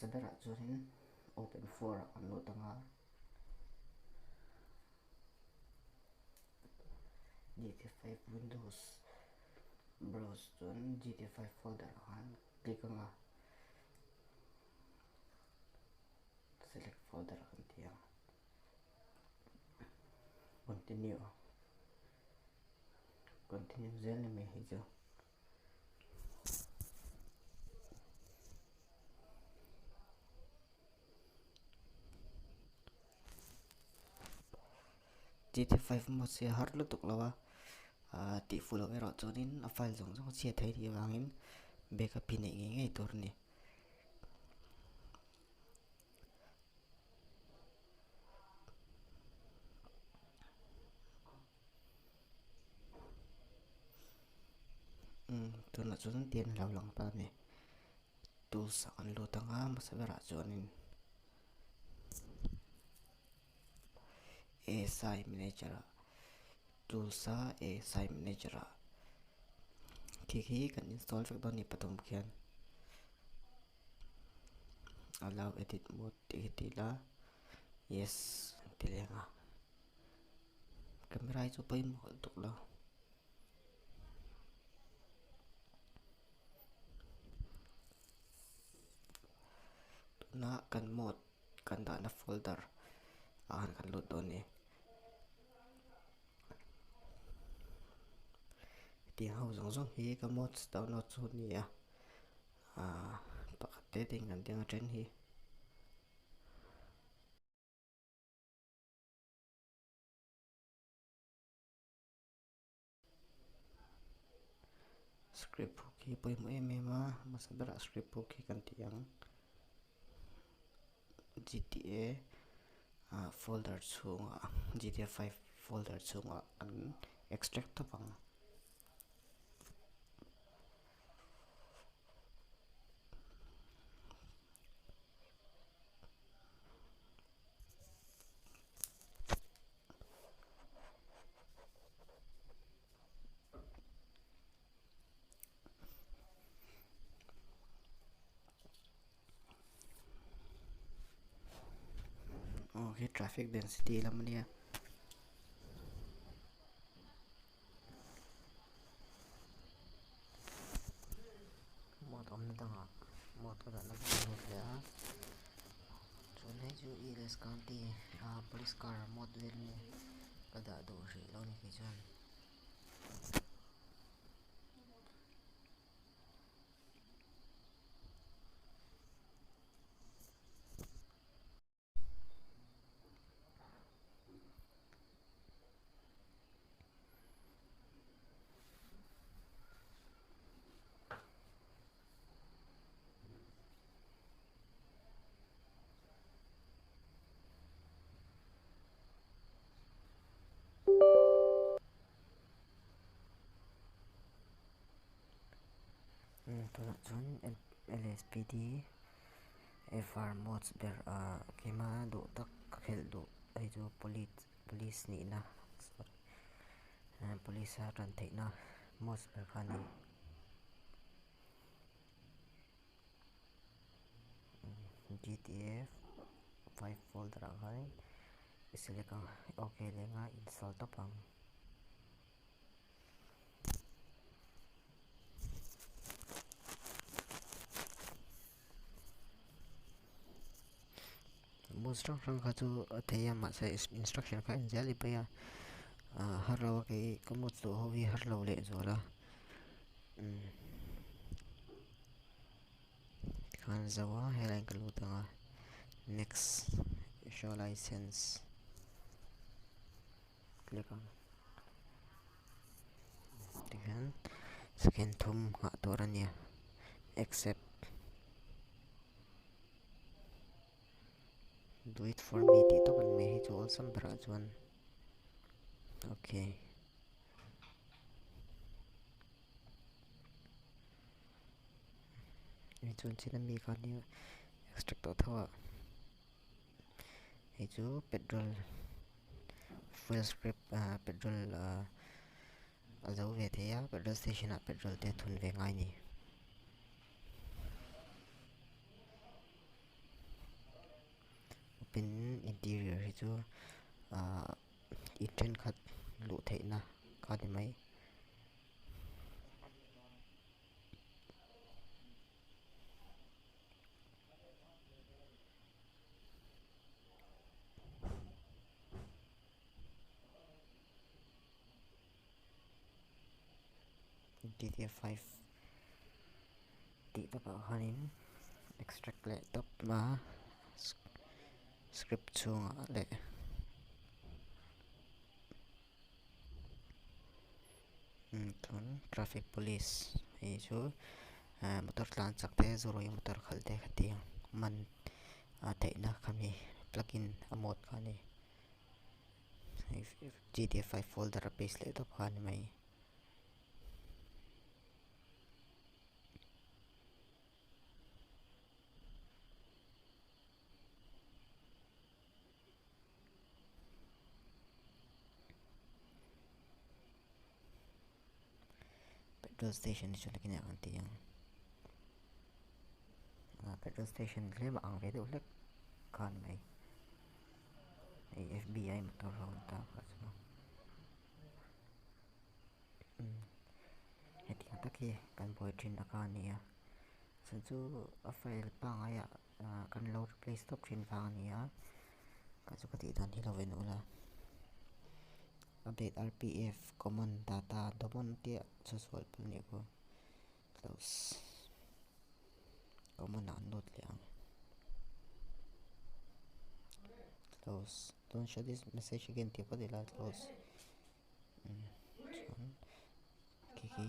Hmasa berah chuanin open for ah kan lut ang a. GTA 5 Windows browse chuan GTA 5 folder ah khan click ang a. Select folder kan ti ang. Continue. Continue zel ni mai hei chu. GTA 5 mod hi a har lutuk lo a ah tih fuh loh erawh chuanin a file zawng zawng a chhiat thei tih avangin backup hi neih ngei ngei tur a ni. Tunah chuan tian a lo lang ta a ni tools ah kan lut ang a hmasa berah chuanin asi manager ah tools a asi manager ah khi khi kan install vek dawn a ni pathum khian. Allow edit mode tih hi ti ila yes an ti leng a camera hi chu pawimawh lutuk lo. Tuna kan mode kan dahna folder ah khan kan lut dawn a ni. Hetiang ho zawng zawng hi ka mods download chu a ni a. Ahh pakhat te te in kan tiang a then hi. Script hook hi pawimawh em em a hmasa berah script hook hi kan tih ang GTA ah folder chhungah GTA 5 folder chhungah kan extract tawp ang. Aw khi traffic density lam a nia. Motor awmna dangah motor dahna dangah a lut leh a chuan hei chu ELS county ah police car motor vel a ni ka dah duh hrih lo a ni kei chuan. Tunah chuan LSPD FR mods ber ah keimah duh tak ka khelh duh hei chu police police nihna sorry police a tan theihna mods ber kha a ni. GTA 5 folder ah khan i select ang ok leh nga install tawp ang. Bus hrang hrang kha chu a thei a mahse instruction kha en zel i paih a ah har lo a kei ka mood duh ho hi har lo leh zual a umm tikhan zo a helai ka lut ang a next show license click ang tikhian second thum nghah tur a nia accept do it for me tih tawp an mai hei chu awlsam berah chuan okay hei chuan chin ami kha nia extract tawh tho a. Hei chu petrol fuel script ah petrol ah a zo ve thei a petrol station ah petrol te a thun ve ngai a ni. Open interior hi chu ah in thenkhat luh theihna kha ni mai. GTA 5 tih takah khanin extract leh tawp a script chhungah leh chuan traffic police hei chu motor tlan chak te zurawi motor khalh te khatiang man a theihna khami plug in a mod kha a ni. GTA 5 folder a paste leh tawp kha a ni mai. Petrol station hi chu nakin ah kan ti ang. Petrol station tlem a ang ve deuh hlek kha a ni mai. Hei FBI motor ho an ta kha chu. Hetiang tak hi kan buai thin a kha a ni a. Chhan chu a file pangaiah kan lo replace tawp thin vang a ni a. Kha chu ka tih dan hi lo en ula. Update RPF common data domain tia chhuahchhuah pawh ni ku. Close. Common ah an lut leh ang. Close. Don't show this message again tih pawh ti la close. Chuan khi khi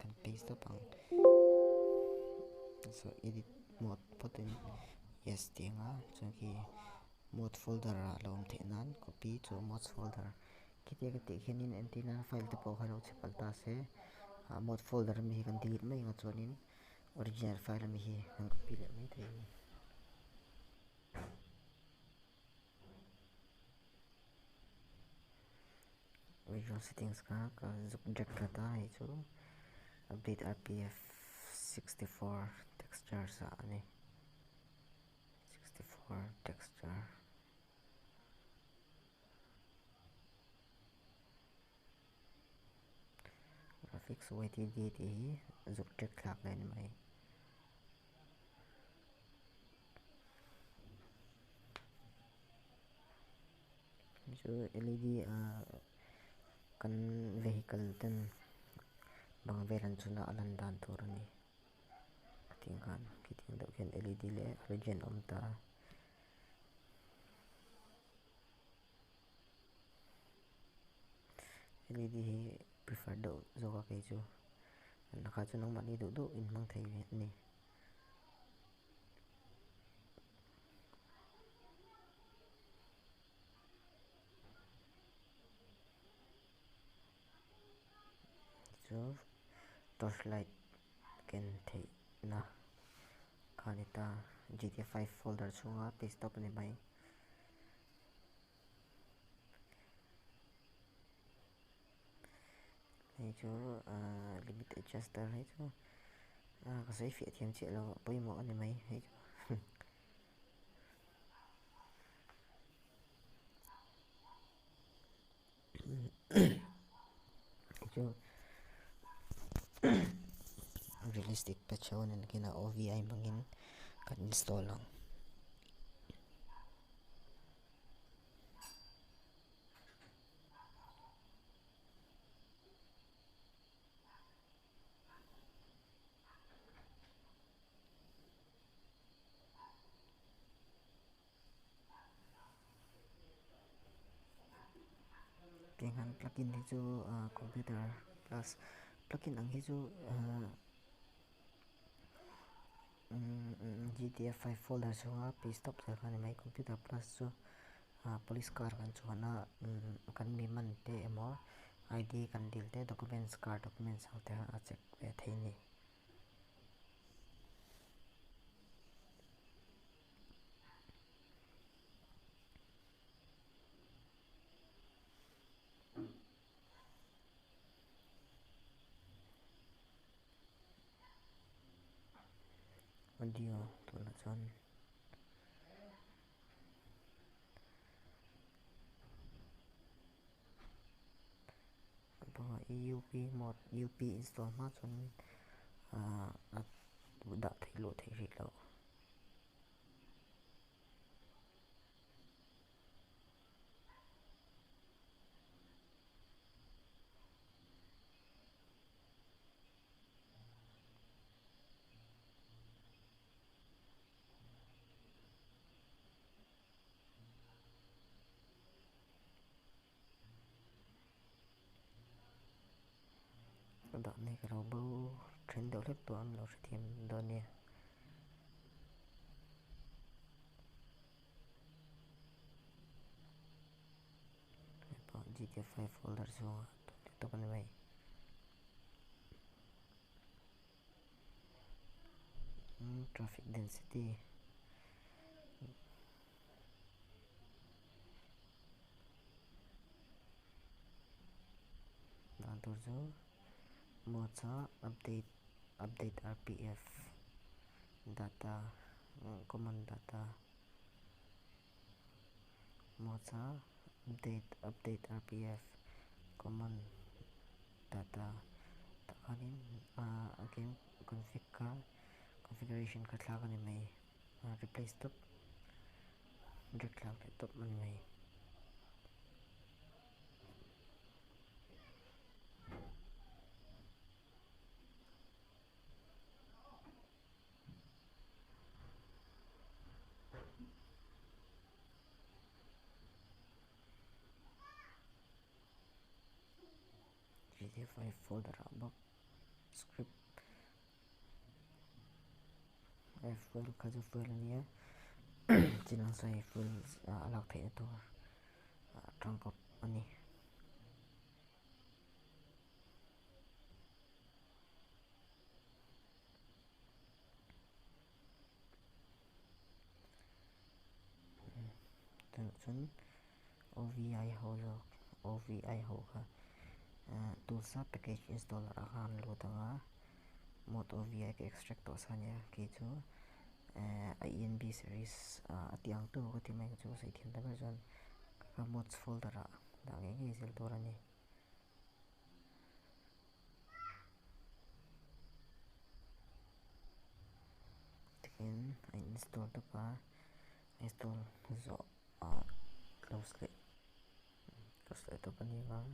kan paste tawp ang. So edit mode phawtin yes tih anga chuan khi mode folder ah lo awm theih nan copy chu mods folder khitia ka tih khianin entir nan file te pawh kha lo chhe palh ta se ah mode folder ami hi kan delete mai anga chuanin original file ami hi kan copy leh mai thei a ni. Visual settings kha ka zuk drag thla ta hei chu update rpf 64 textures ah a ni 64 texture graphics ytd tih hi zuk drag thlak leh a ni mai. Chu led ah kan vehicle ten bang vel an chhun a a lan dan tur a ni khatiang khan khitiang deuh khian led leh halogen a awm ta a. Led hi prefer deuh zawk a kei chu kha chu nangmahni duh duh in hmang thei ve a ni. Chu torch light ken theihna kha a ni ta GTA 5 folder chhunga paste tawp a ni mai. Hei chu ahh limit adjuster hei chu ah ka sawi fiah thiam chiah lo pawimawh a ni mai hei chu. Hei chu realistic patch ho nen khin a OVI hmangin kan install ang. Tiang han plug in hi chu ah computer plus plug in ang hi chu ah GTA 5 folder chhunga paste tawp zel kha a ni mai computer plus chu ah police car kan chuan a kan mi man te emaw ID kan dil te documents car documents ang te kha a check ve thei a ni. Audio tunah chuan. Lampangah UP mod UP install hma chuan a dah theih luh theih rih loh. Ka dah mek a lo bo then deuh hlek tawh a an lo hrethiam dawn nia. Hei pawh GTA 5 folder chhungah tawp leh tawp a ni mai. Traffic density dan tur chu mods a update update rpf data common data mods a update update rpf common data tah khanin a game config kha configuration kha thlak a ni mai replace tawp drag thlak leh tawp a ni mai. GTA 5 folder ah bawk script fuel kha chu fuel a nia chin ang sawi fuel a lak theihna tur tangkawp a ni. Tunah chuan OVI ho zawk OVI ho kha tools a package installer ah khan lut ang a mod OVI ka extract tawh sa ania kei chu a enb series a tih ang tur ka ti mai chu ka sawi thiam ta ber chuan ka mods folder ah dah ngei ngei zel tur a ni. Tihian a install tawp a install zawh ah close leh close leh tawp a ni ang chuan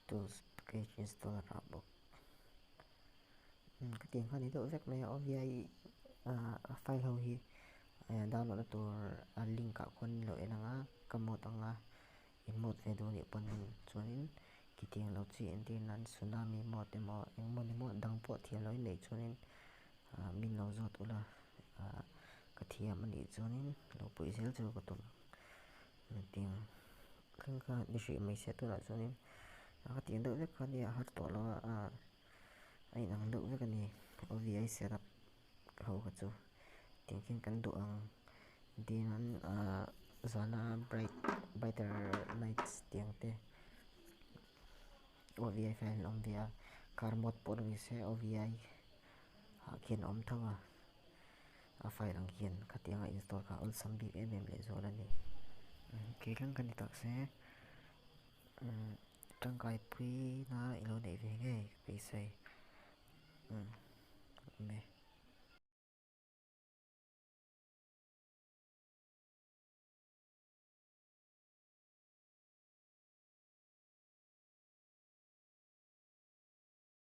tools package installer ah bawk ka tih ang kha a ni deuh vek mai a OVI a file ho hi download na tur a link ah khuan in lo en ang a ka mod ang a in mod ve duh anih pawn chuanin khitiang lo chi entir nan tsunami mod emaw engemaw ni maw dang pawh thiam loh in neih chuanin min lo zawt ula ka thiam anih chuanin lo puih zel chu ka tum ang tiang thleng kha ni hrih mai se tunah chuanin ka tih ang deuh vek kha nia a har tawh lo a a inang deuh vek a ni OVI setup ho kha chu tiang khian kan duh ang entir nan ahh zana bright brighter lights tiang te OVI file an awm ve a car mod pawh ni se OVI ah khian a awm tho a a file ang hian khatianga install kha a awlsam bik em em leh zual a ni kei thleng ka ni tak se tangkai pui na ilo neih ve ngei ka beisei. Umm.